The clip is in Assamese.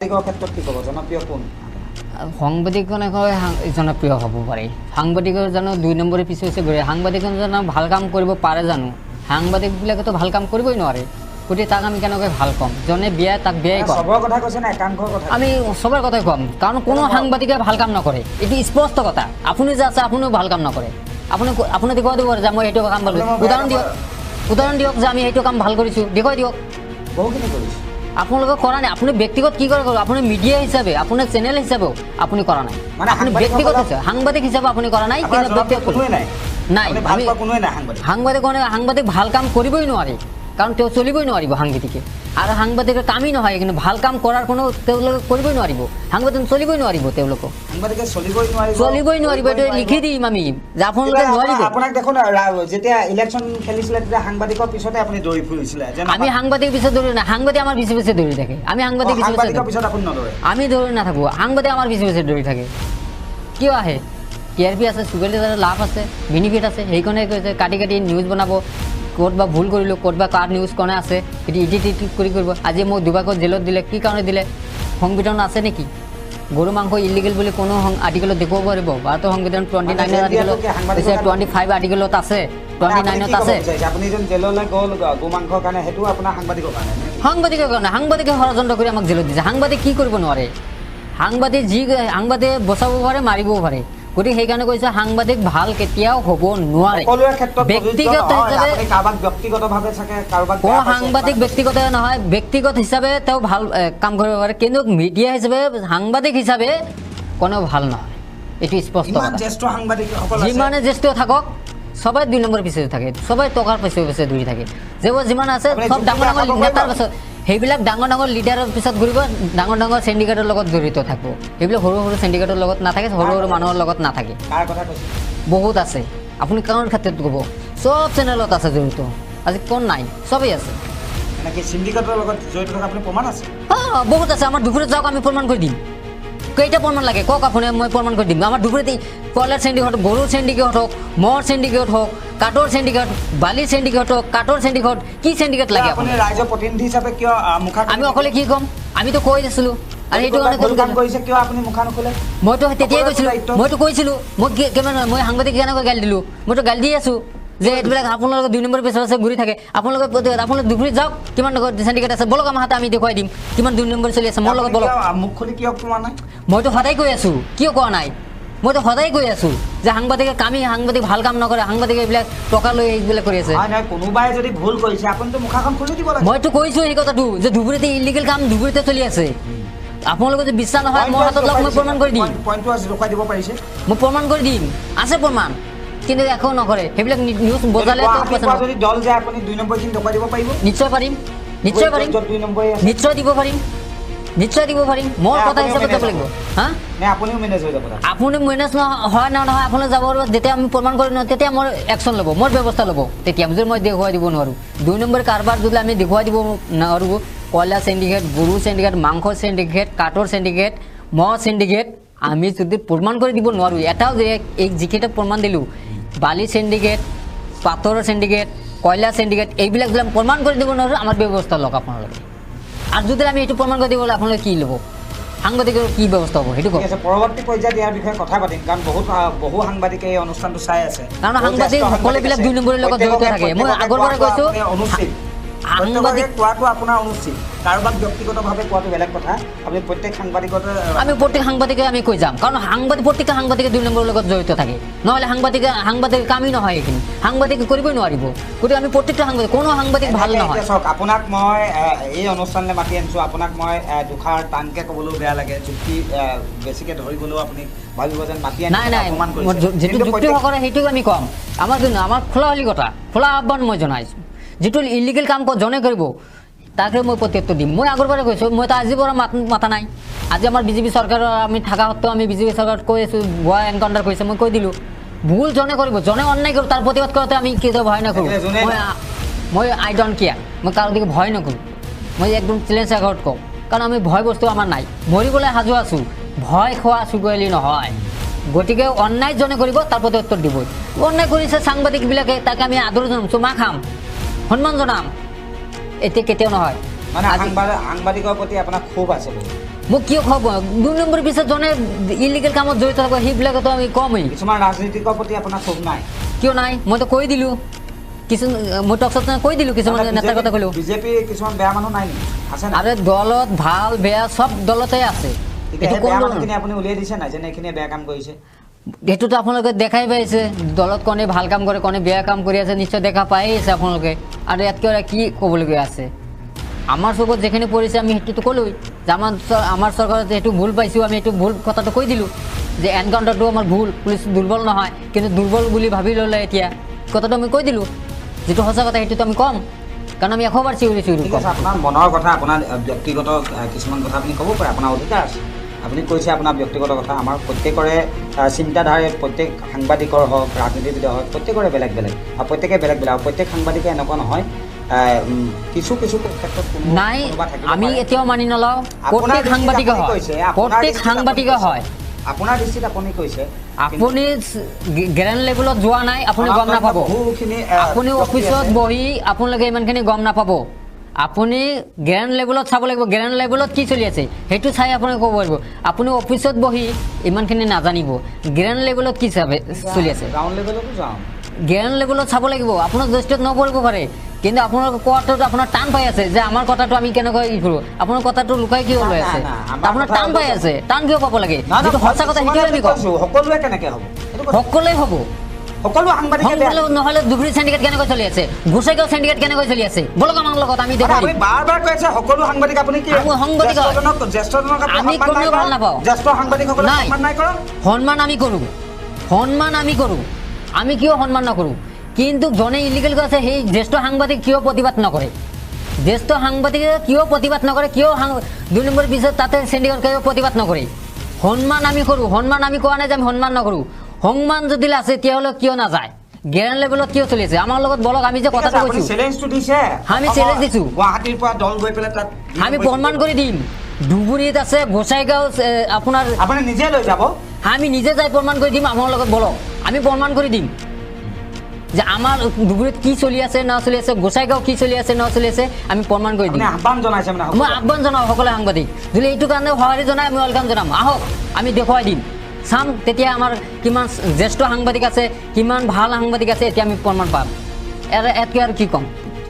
ক্ষেত্ৰত কি ক'ব, জনপ্ৰিয় কোন? সাংবাদিক কেনেকৈ জনপ্ৰিয় হ'ব পাৰে? সাংবাদিকৰ জানো 2 নম্বৰৰ পিছে পিছে ঘূৰে? সাংবাদিকৰ জানো ভাল কাম কৰিব পাৰে জানো? সাংবাদিকবিলাকেতো ভাল কাম কৰিবই নোৱাৰে। গতিকে তাক আমি কেনেকৈ ভাল ক'ম? জনে বিয়া তাক বিয়াই ক'ম। চবৰ কথা কৈছে নে একাংশৰ কথা? আমি চবৰ কথাই ক'ম, কাৰণ কোনো সাংবাদিকে ভাল কাম নকৰে, এইটো স্পষ্ট কথা। আপুনি যে আছে, আপুনিও ভাল কাম নকৰে। আপুনি দেখুৱাই দিব যে মই সেইটো কাম ভাল, উদাহৰণ দিয়ক, উদাহৰণ দিয়ক যে আমি সেইটো কাম ভাল কৰিছোঁ, দেখুৱাই দিয়ক। বহুখিনি কৰিছোঁ। আপোনালোকে কৰা নাই। আপুনি ব্যক্তিগত কি কৰে? আপুনি মিডিয়া হিচাপে, আপোনাৰ চেনেল হিচাপেও আপুনি কৰা নাই। আপুনি ব্যক্তিগত সাংবাদিক হিচাপে আপুনি কৰা নাই, কিন্তু ব্যক্তিগত নাই। আমি সাংবাদিক, সাংবাদিক ভাল কাম কৰিবই নোৱাৰে, কাৰণ তেওঁ চলিবই নোৱাৰিব সাংবাদিকে। আৰু সাংবাদিকৰ কামেই নহয়, কিন্তু ভাল কাম কৰাৰ কোনো তেওঁলোকে কৰিবই নোৱাৰিব। সাংবাদিক চলিবই নোৱাৰিব, তেওঁলোকক সাংবাদিকে চলিবই নোৱাৰিব, চলিবই নোৱাৰিব। এইটো লিখি দিম আমি যে আপোনালোকে নোৱাৰিব। আপোনাক দেখোন যেতিয়া ইলেকশ্যন খেলিছিলে তেতিয়া সাংবাদিকৰ পিছতে আপুনি দৌৰি ফুৰিছিলে। আমি সাংবাদিক পিছত দৌৰি নাই, সাংবাদিক আমাৰ পিছে পিছে দৌৰি থাকে। আমি সাংবাদিক পিছত আপুনি নদৌৰে? আমি দৌৰি নাথাকোঁ, সাংবাদিক আমাৰ পিছে পিছে দৌৰি থাকে। কিয় আহে? টিআৰপি আছে, চুগাৰ লাভ আছে, বেনিফিট আছে, সেইকাৰণে কৈছে কাটি কাটি নিউজ বনাব। ক'ত বা ভুল কৰিলোঁ, ক'ত বা কাৰ নিউজ কোনে আছে, সেইটো ইডিট ইডিট কৰি কৰিব। আজি মোক দুবাৰকৈ জেলত দিলে, কি কাৰণে দিলে? সংবিধান আছে নেকি? গৰু মাংস ইলিগেল বুলি কোনো আৰ্টিকেলত দেখুৱাব পাৰিব? ভাৰতৰ সংবিধান 29 আৰ্টিকেলত, 25 আৰ্টিকেলত আছে, 29ত আছে। সাংবাদিকৰ কাৰণে, সাংবাদিকে ষড়যন্ত্ৰ কৰি আমাক জেলত দিছে। সাংবাদিক কি কৰিব নোৱাৰে? সাংবাদিক যি সাংবাদিকে বচাব পাৰে, মাৰিবও পাৰে। গতিকে সেইকাৰণে কৈছে সাংবাদিক ভাল কেতিয়াও হ'ব নোৱাৰে। ব্যক্তিগত হিচাপে কোনো সাংবাদিক ব্যক্তিগত নহয়, ব্যক্তিগত হিচাপে তেওঁ ভাল কাম কৰিব পাৰে, কিন্তু মিডিয়া হিচাপে সাংবাদিক হিচাপে কোনো ভাল নহয়। এইটো স্পষ্ট। যিমানে জ্যেষ্ঠ থাকক, সবাই 2 নম্বৰ পিছে থাকে, সবাই টকাৰ পিছে পিছে দৌৰি থাকে। যিবোৰ যিমান আছে চব ডাঙৰ ডাঙৰ নেতাৰ পাছত, সেইবিলাক ডাঙৰ ডাঙৰ লিডাৰৰ পিছত ঘূৰিব, ডাঙৰ ডাঙৰ চিণ্ডিকেটৰ লগত জড়িত থাকিব। সেইবিলাক সৰু সৰু চিণ্ডিকেটৰ লগত নাথাকে, সৰু সৰু মানুহৰ লগত নাথাকে। বহুত আছে, আপুনি কাৰ ক্ষেত্ৰত ক'ব? চব চেনেলত আছে জড়িত, আজি কোন নাই, চবেই আছে। বহুত আছে। আমাৰ ধুবুৰীত যাওক, আমি প্ৰমাণ কৰি দিম। কেইটা প্ৰমাণ লাগে কওক আপুনি, মই প্ৰমাণ কৰি দিম। আমাৰ ধুবুৰীত কয়লাৰ চিণ্ডিকেট, গৰুৰ চিণ্ডিকেট হওক, মহৰ চিণ্ডিকেট হওক, কাঠৰ চিণ্ডিকেট, বালিৰ চিণ্ডিকেট হওক, কাঠৰ চিণ্ডিকেট, কি চিণ্ডিকেট লাগে? আপুনি ৰাইজৰ প্ৰতিনিধি হিচাপে কিয় মুখা? আমি অকলে কি ক'ম? আমিতো কৈ আছিলোঁ। আৰু সেইটো কাৰণে কাম কৰিছে, কিয় আপুনি মুখা নোখোলে? মইতো তেতিয়াই কৈছিলোঁ, মইতো কৈছিলোঁ, মই কিমান মই সাংবাদিক কেনেকৈ গালি দিলোঁ? মইতো গালি দি আছোঁ যে এইবিলাক আপোনালোকে 2 নম্বৰ পিছত আছে ঘূৰি থাকে। আপোনালোকে আপোনালোক ধুবুৰীত যাওক, কিমান চিণ্ডিকেট আছে বলক, আমাৰ হাতে আমি দেখুৱাই দিম কিমান 2 নম্বৰ চলি আছে। মোৰ লগত বলক। মুখ খুলি কিয় কোৱা নাই? মইতো সদায় কৈ আছোঁ, কিয় কোৱা নাই? মইতো সদায় কৈ আছোঁ যে সাংবাদিকে কামেই, সাংবাদিক ভাল কাম নকৰে, সাংবাদিকে এইবিলাক টকা লৈ এইবিলাক কৰি আছে। কোনোবাই যদি ভুল কৰিছে আপুনিতো মুখাখন খুলি দিব লাগে। মইতো কৈছোঁ এই কথাটো যে ধুবুৰীতে ইলিগেল কাম ধুবুৰীতে চলি আছে। আপোনালোকে যদি বিশ্বাস নহয় মোৰ হাতত লওক, মই প্ৰমাণ কৰি দিম। পইণ্টটো আছে, দেখুৱাই দিব পাৰিছে? মই প্ৰমাণ কৰি দিম, আছে প্ৰমাণ, কিন্তু একো নকৰে। সেইবিলাক নিউজ বজালে যদি দল যায় আপুনি 2 নম্বৰখিনি দেখুৱাই দিব পাৰিব? নিশ্চয় পাৰিম, নিশ্চয় পাৰিম, নিশ্চয় দিব পাৰিম, নিশ্চয় দিব পাৰিম। মোৰ কথা হিচাপে যাব লাগিব। হা, আপুনি মেনেজ হয় না নহয় আপোনালোক যাব, যেতিয়া আমি প্ৰমাণ কৰি নহয় তেতিয়া মোৰ একশ্যন ল'ব, মোৰ ব্যৱস্থা ল'ব। তেতিয়া যদি মই দেখুৱাই দিব নোৱাৰোঁ 2 নম্বৰ কাৰবাৰ যদি আমি দেখুৱাই দিব নোৱাৰোঁ, কয়লা চিণ্ডিকেট, গৰু চিণ্ডিকেট, মাংস চিণ্ডিকেট, কাঠৰ চিণ্ডিকেট, মহ চিণ্ডিকেট, আমি যদি প্ৰমাণ কৰি দিব নোৱাৰোঁ, এটাও যে এই যিকেইটা প্ৰমাণ দিলোঁ, বালি চিণ্ডিকেট, পাথৰৰ চিণ্ডিকেট, কয়লা চিণ্ডিকেট, এইবিলাক যদি আমি প্ৰমাণ কৰি দিব নোৱাৰোঁ, আমাৰ ব্যৱস্থা লওক আপোনালোকে। আৰু যদি আমি এইটো প্ৰমাণ কৰি দিব, আপোনালোকে কি ল'ব? সাংবাদিকৰ কি ব্যৱস্থা হ'ব সেইটো কওক। পৰৱৰ্তী পৰ্যায়ত ইয়াৰ বিষয়ে কথা পাতিম, কাৰণ বহুত বহু সাংবাদিকে এই অনুষ্ঠানটো চাই আছে। কাৰণ সাংবাদিক সকলোবিলাক 2 নম্বৰৰ লগত জড়িত থাকে। মই আগৰ পৰাই কৈছোঁ, অনুচিত সাংবাদিক কোৱাটো আপোনাৰ অনুচিত, কাৰোবাক ব্যক্তিগতভাৱে কোৱাটো বেলেগ কথা। আপুনি প্ৰত্যেক সাংবাদিকতে, আমি প্ৰত্যেক সাংবাদিকে আমি কৈ যাম, কাৰণ সাংবাদিক প্ৰত্যেক সাংবাদিকে 2 নম্বৰৰ লগত জড়িত থাকে। নহ'লে সাংবাদিকে সাংবাদিক কামেই নহয়, এইখিনি সাংবাদিকে কৰিবই নোৱাৰিব। গতিকে আমি প্ৰত্যেকটো সাংবাদিক, কোনো সাংবাদিক ভাল নহয়। চাওক, আপোনাক মই এই অনুষ্ঠানলৈ মাতি আনিছোঁ, আপোনাক মই দুষাৰ টানকৈ ক'বলৈও বেয়া লাগে, যুক্তি বেছিকৈ ধৰিবলৈও আপুনি ভাবিব যেন মাতি নাই নাই, যিটো যুক্তি কৰে সেইটোকে আমি ক'ম। আমাৰ কিন্তু আমাৰ খোলাখুলি কথা, খোলা আহ্বান মই জনাইছোঁ, যিটো ইলিগেল কাম জনে কৰিব তাকে মই প্ৰত্যুত্তৰ দিম। মই আগৰ পৰাই কৈছোঁ, মইতো আজিৰ পৰা মাতা নাই। আজি আমাৰ বিজেপি চৰকাৰৰ আমি থকা সত্ত্বেও আমি বিজেপি চৰকাৰত কৈ আছোঁ, ভুৱা এনকাউণ্টাৰ কৰিছে, মই কৈ দিলোঁ। ভুল জনে কৰিব, জনে অন্যায় কৰিব, তাৰ প্ৰতিবাদ কৰোঁতে আমি কেতিয়াও ভয় নকৰোঁ। মই আই don't care, মই কাৰো দিকে ভয় নকৰোঁ। মই একদম চেলেঞ্জ আগত কওঁ, কাৰণ আমি ভয় বস্তু আমাৰ নাই। মৰিবলৈ সাজু আছোঁ, ভয় খোৱা চুগলি নহয়। গতিকে অন্যায় জনে কৰিব তাৰ প্ৰত্যুত্তৰ দিবই। অন্যায় কৰিছে সাংবাদিকবিলাকে, তাকে আমি আদৰ জনাম, চুমা খাম, সন্মান জনাম। এতিয়া কেতিয়াও নহয়। মানে সাংবাদিকৰ প্ৰতি আপোনাৰ ক্ষোভ আছে? মোক কিয় খব? 2 নম্বৰ পিছত জনে ইলিগেল কামত জড়িত থাকিব সেইবিলাকতো আমি কমেই। কিছুমান ৰাজনীতিকৰ প্ৰতি আপোনাৰ ক্ষোভ নাই? কিয় নাই? মইতো কৈ দিলোঁ, কিছু মই টকছত কৈ দিলোঁ, কিছুমান নেতাৰ কথা ক'লোঁ। বিজেপি কিছুমান বেয়া মানুহ নাই নেকি? আছে। আৰে দলত ভাল বেয়া চব দলতে আছে। আপুনি উলিয়াই দিছে নাই যেনে এইখিনিয়ে বেয়া কাম কৰিছে? সেইটোতো আপোনালোকে দেখাই পাইছে, দলত কোনে ভাল কাম কৰে কোনে বেয়া কাম কৰি আছে নিশ্চয় দেখা পায়েই আছে আপোনালোকে। আৰু ইয়াতকৈ আৰু কি ক'বলগীয়া আছে? আমাৰ চকুত যিখিনি পৰিছে আমি সেইটোতো ক'লোৱেই যে আমাৰ চৰকাৰত সেইটো ভুল পাইছোঁ, আমি সেইটো ভুল কথাটো কৈ দিলোঁ যে এনকাউণ্টাৰটো আমাৰ ভুল, পুলিচ দুৰ্বল নহয়, কিন্তু দুৰ্বল বুলি ভাবি ল'লে এতিয়া কথাটো আমি কৈ দিলোঁ, যিটো সঁচা কথা সেইটোতো আমি ক'ম, কাৰণ আমি 100 বাৰ চিঞৰি চিঞৰি ক'ম। আপোনাৰ মনৰ কথা, আপোনাৰ ব্যক্তিগত কিছুমান কথা আপুনি ক'ব পাৰে, আপোনাৰ অধিকাৰ আছে। আপুনি কৈছে আপোনাৰ ব্যক্তিগত কথা। আমাৰ প্ৰত্যেকৰে চিন্তাধাৰে, প্ৰত্যেক সাংবাদিকৰ হওক ৰাজনীতিবিদৰ হওক, প্ৰত্যেকৰে বেলেগ বেলেগ আৰু প্ৰত্যেকে বেলেগ বেলেগ, আৰু প্ৰত্যেক সাংবাদিকে এনেকুৱা নহয়। কিছু কিছু ক্ষেত্ৰত নাই, আমি এতিয়াও মানি নলওঁ। প্ৰত্যেক সাংবাদিকে হয়, প্ৰত্যেক সাংবাদিকে হয়। আপোনাৰ দৃষ্টিত আপুনি কৈছে, আপুনি গ্ৰেণ্ড লেভেলত যোৱা নাই, আপুনি গম নাপাব। আপুনি অফিচত বহি আপোনালোকে ইমানখিনি গম নাপাব। আপুনি গ্ৰেণ্ড লেভেলত চাব লাগিব, গ্ৰেণ্ড লেভেলত কি চলি আছে সেইটো চাই আপুনি ক'ব পাৰিব। আপুনি অফিচত বহি ইমানখিনি নাজানিব গ্ৰেণ্ড লেভেলত কি চলি আছে। গ্ৰেণ্ড লেভেলত চাব লাগিব, আপোনাৰ দৃষ্টিত নপৰিব পাৰে, কিন্তু আপোনাৰ কোৱাটোত আপোনাৰ টান পাই আছে যে আমাৰ কথাটো আমি কেনেকৈ ই কৰোঁ। আপোনাৰ কথাটো লুকাই কিয় লৈ আছে? আপোনাৰ টান পাই আছে, টান কিয় পাব লাগে? যিটো সঁচা কথা সেইটোৱে আমি কওঁ। সকলোৱে কেনেকৈ হ'ব? সকলোৱে হ'ব। সকলো সাংবাদিকে নহ'লে ধুবুৰী চেণ্ডিকেট কেনেকৈ চলি আছে, গোসাইগাঁও চেণ্ডিকেট কেনেকৈ চলি আছে, বলক আমাৰ লগত আমি দেখাই দিম। বাৰ বাৰ কৈ আছে সকলো সাংবাদিক, আপুনি কি সাংবাদিক জ্যেষ্ঠজনক আমি কোনেও ভাল নাপাওঁ? জ্যেষ্ঠ সাংবাদিকসকলক সন্মান নাই কৰা? সন্মান আমি কৰোঁ, সন্মান আমি কৰোঁ, আমি কিয় সন্মান নকৰোঁ? কিন্তু জনে ইলিগেল আছে সেই জ্যেষ্ঠ সাংবাদিক কিয় প্ৰতিবাদ নকৰে? জ্যেষ্ঠ সাংবাদিকে কিয় প্ৰতিবাদ নকৰে? কিয় 2 নম্বৰ পিছত তাতে চেণ্ডিকেট কিয় প্ৰতিবাদ নকৰে? সন্মান আমি কৰোঁ, সন্মান আমি কোৱা নাই যে আমি সন্মান নকৰোঁ। সন্মান যদি আছে তেতিয়াহ'লে কিয় নাযায়? গ্ৰেণ্ড লেভেলত কিয় চলি আছে? আমাৰ লগত বলক, আমি যে কথাটো কৈছোঁ, চেলেঞ্জটো দিছে, আমি চেলেঞ্জ দিছোঁ। গুৱাহাটীৰ পৰা দল গৈ পেলাই তাত আমি প্ৰমাণ কৰি দিম। ধুবুৰীত আছে, গোসাইগাঁও আপোনাৰ, আপুনি নিজে লৈ যাব, আমি নিজে যাই প্ৰমাণ কৰি দিম। আমাৰ লগত বলক, আমি প্ৰমাণ কৰি দিম যে আমাৰ ধুবুৰীত কি চলি আছে ন চলি আছে, গোসাইগাঁও কি চলি আছে ন চলি আছে, আমি প্ৰমাণ কৰি দিম। আহ্বান জনাইছে মানে? মই আহ্বান জনাওঁ সকলো সাংবাদিক, যদি এইটো কাৰণে সঁহাৰি জনাই আমি welcome জনাম। আহক, আমি দেখুৱাই দিম, চাম তেতিয়া আমাৰ কিমান জ্যেষ্ঠ সাংবাদিক আছে, কিমান ভাল সাংবাদিক আছে, এতিয়া আমি প্ৰমাণ পাম। ইয়াতকৈ আৰু কি ক'ম?